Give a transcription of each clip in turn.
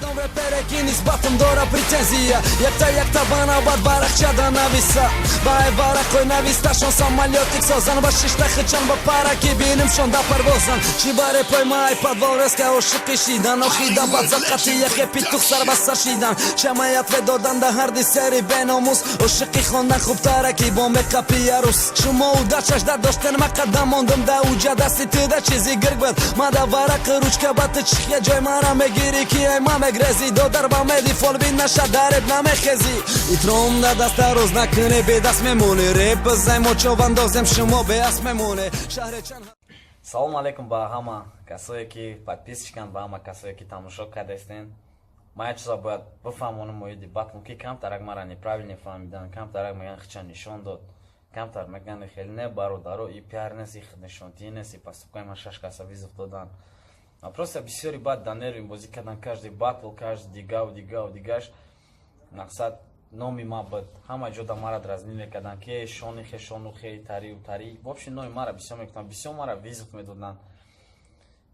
Кадом репере ки нисбатам дора претензия, якта якта ба навбат варақчада нависа. Вай варақҳои нависташон самолётик созан ва шишта хичан ба параки бинимшон да парвозан. Чӣ ба репои май подвал резко ошиқи шидан, охида бад зад қати яхе питух сар ба сар шидан, чамаят ведодан да ҳарди сери беномус. Ошиқи хондан хубтара ки бо меқапи ярус. Шумо удачаш да доштен, ма қадам мондум да уҷа. Дасти туда чизи гирг буд, ма да варақи ручка ба ту чихя. Ҷой мара мегирӣ ки ай ма мегрезӣ, додар ба меди фолбин наша, дареб намехезӣ. Итром да даста рӯз накунӣ, бедаст мемонӣ. Реп бизай, мо човандозем, шумо беас мемонӣ. Шаҳре чанд. Салому алейкум ба ҳама касое ки подписчиканд, ба ҳама касое ки тамошо кардастен. Ман як чиза бояд бифаҳмонам оиди батл, ки камтарак мара неправильно фаҳмидан, камтарак меган, хича нишон дод, камтар меган. Хеле не, бародаро, и пиар нест, и нишонтӣ нест, и поступкаи ман шаш каса вызов додан. А просто бисёри баъд да нервим бозӣ кардан, каждый батл, каждый дигаву дигаву дигаш. Мақсад номи ма буд, ҳама ҷо да мара дразнӣ мекардан, ки шони хе, шону хе, тариу тари. В общем, номи мара бисёр мекунанд, бисёр мара вызов медоданд.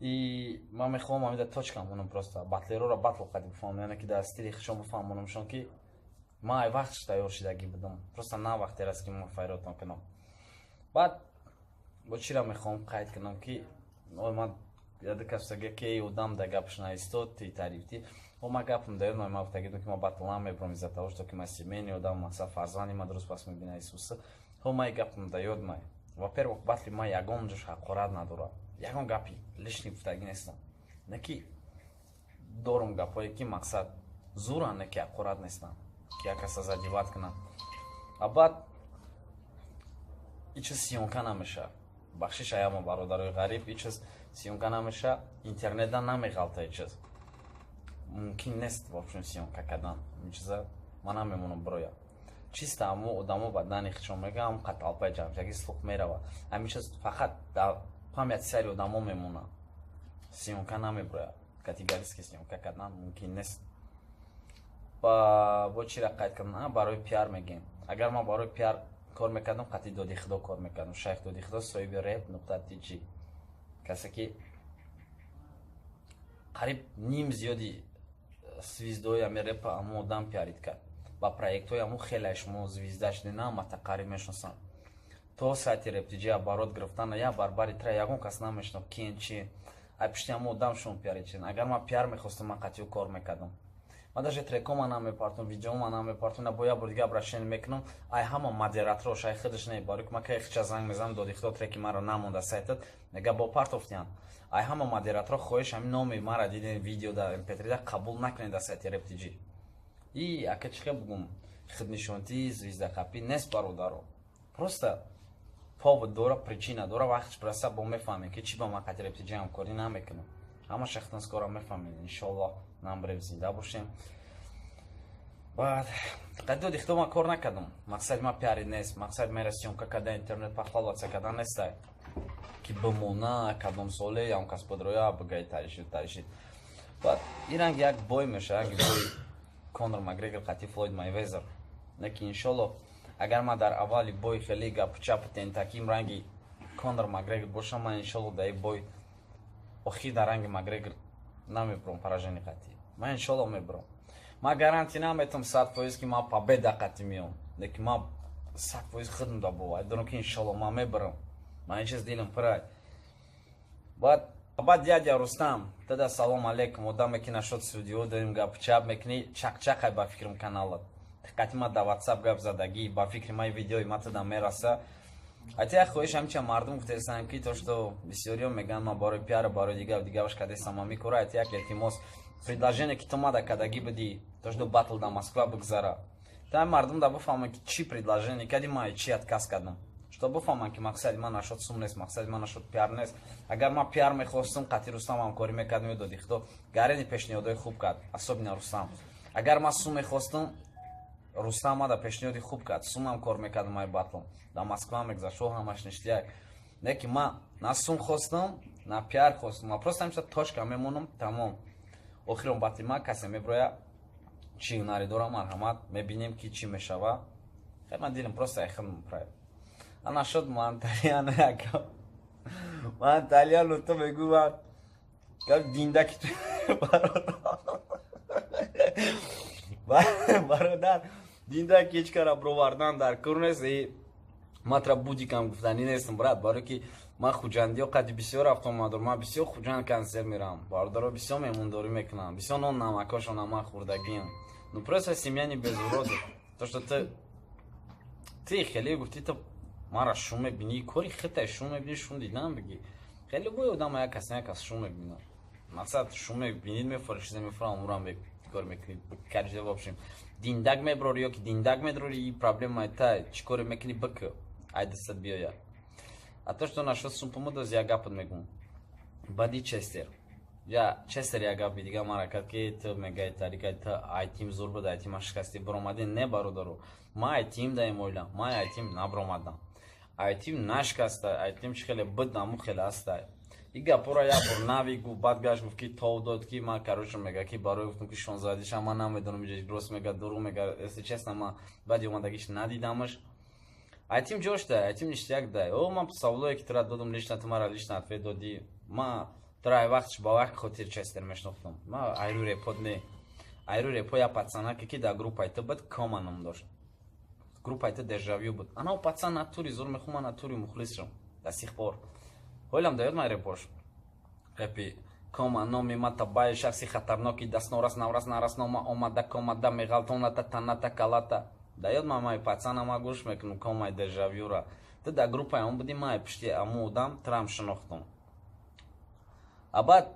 И ман мехоҳам ҳамида точка монам, просто батлерора батл қади бифаҳмам, яъне ки дар стили хишон бифаҳмонамшон, ки ман ай вақтш тайёр шидагӣ будам. Просто на вақте раст ки ман файротон кунам. Баъд бо чира мехоҳам қайд кунам, ки ман яда касага ки одам да гапш наистод, ти тарифти о ма гапам да ёдам, ма гуфтагидам, ки ма батл намебурам из-за того, что ки ма семейный одам, мақсад фарзанди ма дуруст пас мебина Исуса. Ҳо, ма гапам да ёдмай. Во-первых, батли ма ягон ҷош ҳақорат надорад, ягон гапи лишний гуфтагӣ нестам. Не ки дорум гапҳое ки мақсад зуран, не ки ҳақорат нестам, ки як каса задевать кунам. А баъд ин чиз съёмка намешавад. Бахшиш аямо, бародарои ғариб, ин чиз съёмка намеша, интернетда намеғалта, ин чиз мумкин нест. В общем, съёмка кардан ин чиза ман намемонам бироя. Чисто ҳамо одамо ба дани хичон мегӯям, ҳам толпаи ҷамъшаги слух мерава. Ҳамин чиз фақат дар памяти сари одамо мемонад, съёмка намебирояд. Категорически съёмка кардан мумкин нест. Бо чира қайд кардам? Барои пиар мегӯем. Агар ман барои пиар кор мекардам, қатъи Доди Худо кор мекардам. Шайх Доди Худо, соҳиби rep.tj, касе ки қариб ним зиёди звездои ами репа ҳамо одам пиарить кард. Ба проектҳои ҳамо хеле шумо звезда шудена, ҳамата қариб мешиносанд. То сайти rep.tj оборот гирифтана як барбари тра ягон кас намешинохт, киен чи. Ай пишти ҳамо одам шумо пиарить шуден. Агар ман пиар мехостам, ман қатъи ӯ кор мекардам. Ман даже трекома намепартум, видеома намепартум. На бо як бор дига обращение мекунам ай ҳама модераторош, ай худаш не, барои ки ман кай хича занг мезанам: «Доди Худо, треки маро намонда сайтат», мега, бо партофтиян. Ай ҳама модераторо хоҳиш: ҳамин номи мара диден видео да mp3 да, қабул накунед дар сайти rep.tj. И ака, чӣ хел бугум, худнишонтӣ, звездақапӣ нест, бародаро. Просто повод дора, причина дора. Вақтш бираса, бо мефаҳмем, ки чӣ ба ман қати rep.tj ҳамкорӣ намекунам. Ҳама шахтан скоро мефаҳмед, иншоаллоҳ. Намбрев, зинда бошем. Баъд қати Доди Худо ман кор накардам. Мақсади ман пиари нест, мақсади мера съёмка кардан, интернет похвалаться кардан нестай, ки бимона кадом соле ям кас бодроя бигай таришид, таришид. Баъд ин ранг як бой меша, ранги бои Конор Макгрегор қати Флойд Майвезер. Не ки иншолло, агар ман дар аввали бой хеле гапу чапу тентаким ранги Конор Макгрегор бошам, ман иншолло дар бой охир дар ранги Макгрегор намебурам поражение қатӣ. Ман иншолло мебурам. Ман гарантия наметам 100%, ки ман победа қатӣ меом, лекин ман 100% худам да бовар дорам, ки иншолло ман мебарам. Ман ин чиз дилам пурай. Баъд дядя Рустам, дада, салом алейкум. Одаме ки нашод студио дорим, гапу чап мекунӣ, чақчақай ба фикрам каналат. Диққати ма дар Ватсап гап задагӣ, ба фикри ман видеои ма тада мераса. Ҳатто як хоҳиш: ҳамча мардум гуфтаистанд, ки то что бисёриё мегӯянд, ман барои пиара, барои дигар дигараш кардастам ман мекора. Ҳатто як илтимос: предложение ки ту мада кардагӣ будӣ, то что батл дар Москва бигзара, та мардум да бифаҳманд, ки чӣ предложение кардӣ, ман чӣ отказ кардам, что бифаҳманд, ки мақсади ман нашод сум нест, мақсади ман нашод пиар нест. Агар ман пиар мехостум, қатъи Рустам ҳамкорӣ мекардам. Ё Доди Худо гарени пешниҳодҳои хуб кард, особенно Рустам. Агар ман сум мехостум, Рустам мада пешниҳоди хуб кард, сумам кор мекардам, ай батл дар Москва мегузашт, шо ҳамаш ништяк. Не ки ман на сум хостум, на пиар хостум, ман просто ҳамеша точка мемонам, тамом. Охирон батли ман касе меброя, чӣ ҳунаре дорам, марҳамат, мебинем, ки чӣ мешава. Хеле ман дилам просто айхел правил. Ана шуд ман яка ман италиану ту мегӯ, ман гап диндаки ту, бародар. Бародар, диндак ҳеҷ кара бировардан дар кор нест. Ман тра будикам гуфтанӣ нестам, брат, барое ки ман хуҷандиё қади бисёр рафтомад дорам. Ман бисёр Хуҷанд консерт мерам, бародаро бисёр меҳмондорӣ мекунам, бисёр нон намакошона ман хӯрдагиам. Ну, просто семья не без уродов. То что ты хеле гуфтӣ, ту мара шум мебинӣ, кори хитай, шум мебинӣ, шум дидан бигӣ. Хеле любой одам як кас, як кас шум мебинад. Мақсад, шум мебинид, мефора, чизе мефора, умурам кор мекунӣ. Короче, в общем, диндак меброри ё ки диндак медрори, и проблема та чӣ коре мекунӣ, бик ай дастат биёяд. А то, что нашод сумпумудоз, як гапат мегум. Бади Честер, я Честер як гапи дига мара кард, ки ту мегай тарикай, ту айтим зур буд, айтима шикасти, биромадӣ. Не, бародаро, ма айтим даем ойла, ма айтим набиромадам, айтим нашкаста, айтим чи хеле буд, наму хеле аста. И гапора як бор нави гуфт, баъд гашт, гуфт, ки тов дод, ки ман, короче, мега, ки барои гуфтам, ки шонзадиша ман намедонам, рост мега, дурӯғ мега. Если честно, ман баъди омадагиш надидамаш. Айтим ҷош дай, айтим ништяк дай. О, ман саволое, ки тура додум лично, ту мара лично ответ додӣ. Ма тура ай вақтш ба вақт хотир Честер мешнохтам. Ма айру репод не, айру репо я пацанаке, ки дар группаи ту буд, Кома ном дошт, группаи ту Дежавю буд. Анав пацан натури зур мехум, ман натури мухлисшам до сих пор. Ҳолам даёд ман репош, репи Кома номи ма табаи шахси хатарноки дастнорас наврас нарас нома омада комада меғалтоната таната калата. Даёд ма май пацана, ма гӯш мекунам Комай Дежавюра. Ту дар группаи он будӣ, ман пишти аму одам турам шинохтам. А баъд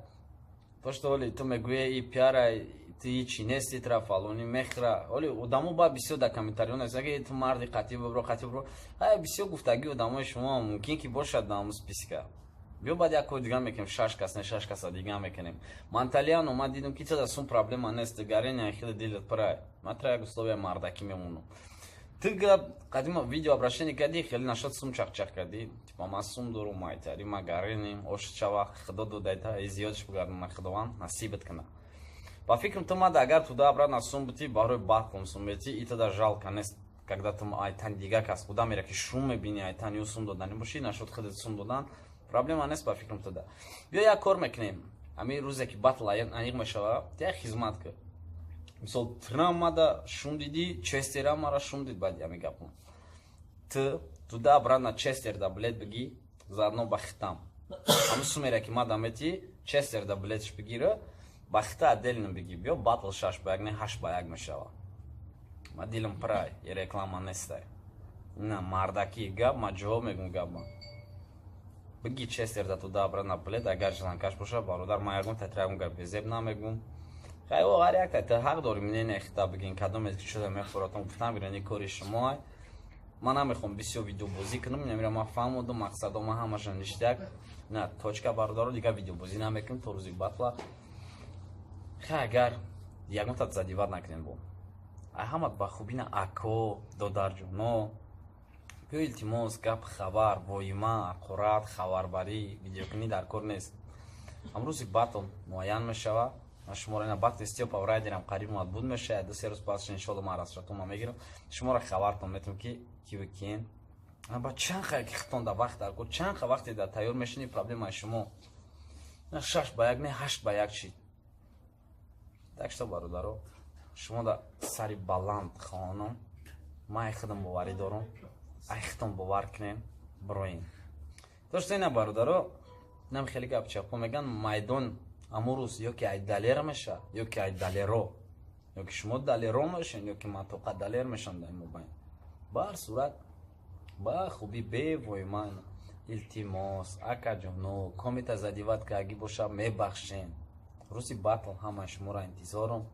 то, что оли ту мегӯе, и пиара, ту ҳичи нести, тра фалони мехра. Оли одамо баъд бисёр дар комментариҳо нависа, ки ту марди қатъӣ бибро, қатъӣ бибро. Ай бисёр гуфтагии одамои шумо мумкин ки бошад дар ҳамун списка. Биё, баъд як кори дига мекунем, шаш кас не, шаш каса дига мекунем. Манталиано, ман дидам, ки тада сум проблема нест, гарения хеле дилат пирай. Ман тра як условия мардакӣ мемонам. Ту гап қадима видео обращение кардӣ, хеле нашод, сум чақчақ кардӣ, типа ман сум дорум, майтари ма гаренем ош чава худо додайта, зиёдш бигардона, худованд насибат кунад. Ба фикрам, ту мада агар туда обратно сум бити, барои батлом сум бити, и тада жалко нест, когда ту айтани дига кас худа мера, ки шум мебини, айтани ӯ сум додани бошӣ, нашод худат сум додан проблема нест, ба фикрам, туда. Биё, як кор мекунем. Ҳамин рӯзе, ки батл аниқ мешава, ту як хизмат кун. Мисол, трам мада шум дидӣ, Честера мара шум дид. Баъди ҳамин гапом ту туда обратно Честер да билет бигӣ, заодно ба хитам ҳамун сумере, ки мада мети, Честер да билетш бигира, ба хита отдельно бигӣ. Биё, батл 6 ба 1 не, 8 ба 1 мешава. Ма дилам пирай, реклама нестай, на мардакӣ гап, ма ҷавоб мегум гапма. Бигӣ Честер да туда обратно билет, агар желанкаш боша. Бародар, ман ягон татра, ягон гап безеб намегум. Хай, о, ҳар як та ҳақ дорем мнение хита бигин, кадоме ки шуда мехӯратон, гуфтан бирани, кори шумо. Ман намехоҳам бисёр видеобозӣ кунам, намира, ман фаҳмодам мақсадо, ман ҳамаша ништяк на точка. Бародаро, дигар видеобозӣ намекунем то рӯзи батла. Хай, агар ягон та задевать накунем, бо ай ҳамат ба хубӣ на, ако, додарҷоно, биё, илтимос, гап, хабар, воима, ақурат, хабарбарӣ, видеокунӣ дар кор нест. Ҳамрӯзи батл муайян мешава. Ман шуморо ина батл Стёпа Райдерам қариб омад буд мешавад, 2-3 рӯз пасш, иншолло, ман расшатома мегирам, шуморо хабартон метавам, ки киву киен. Ба чанд ха ки хитон да вақт дар кор, чанд ха вақте да тайёр мешинӣ, проблемаи шумо 6 ба 1 не, 8 ба 1 шид. Так что, бародаро, шумо да сари баланд хонам, ман ай худам боварӣ дорам, ай хитон бовар кунем, бироем. Дошта ина, бародаро, нам хеле гап чапо меган, майдон аму рӯз ё ки ай далера меша, ё ки ай далеро, ё ки шумо далеро мешен, ё ки ман тоқа далер мешам дар мобайн. Ба ҳар сурат, ба хубӣ, бевоиман, илтимос, акаҷоно, комита задевать каги боша, мебахшем. Рӯзи батл ҳамаи шуморо интизорум.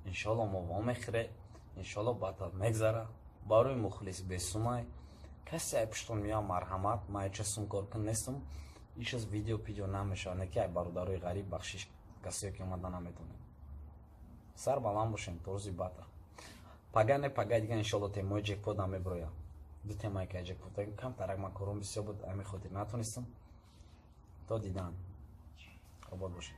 Иншолло, мо вомехӯре, иншолло, батл мегзара. Барои мухлис бесумай, касе ай пуштон меоям, марҳамат, ман ҳеча сум коркун нестам. Ишаз видео пидео намешавад, не ки ай бародарои ғариб бахшиш, касое ки омада наметонем. Сар баланд бошем то рӯзи батл. Пага не, пага дига, иншолло, темаи ҷекпот меброя. Ду темае ки ҷекпот камтарак, ман кором бисёр буд, ами хотир натонистам. То дидан, обод бошед.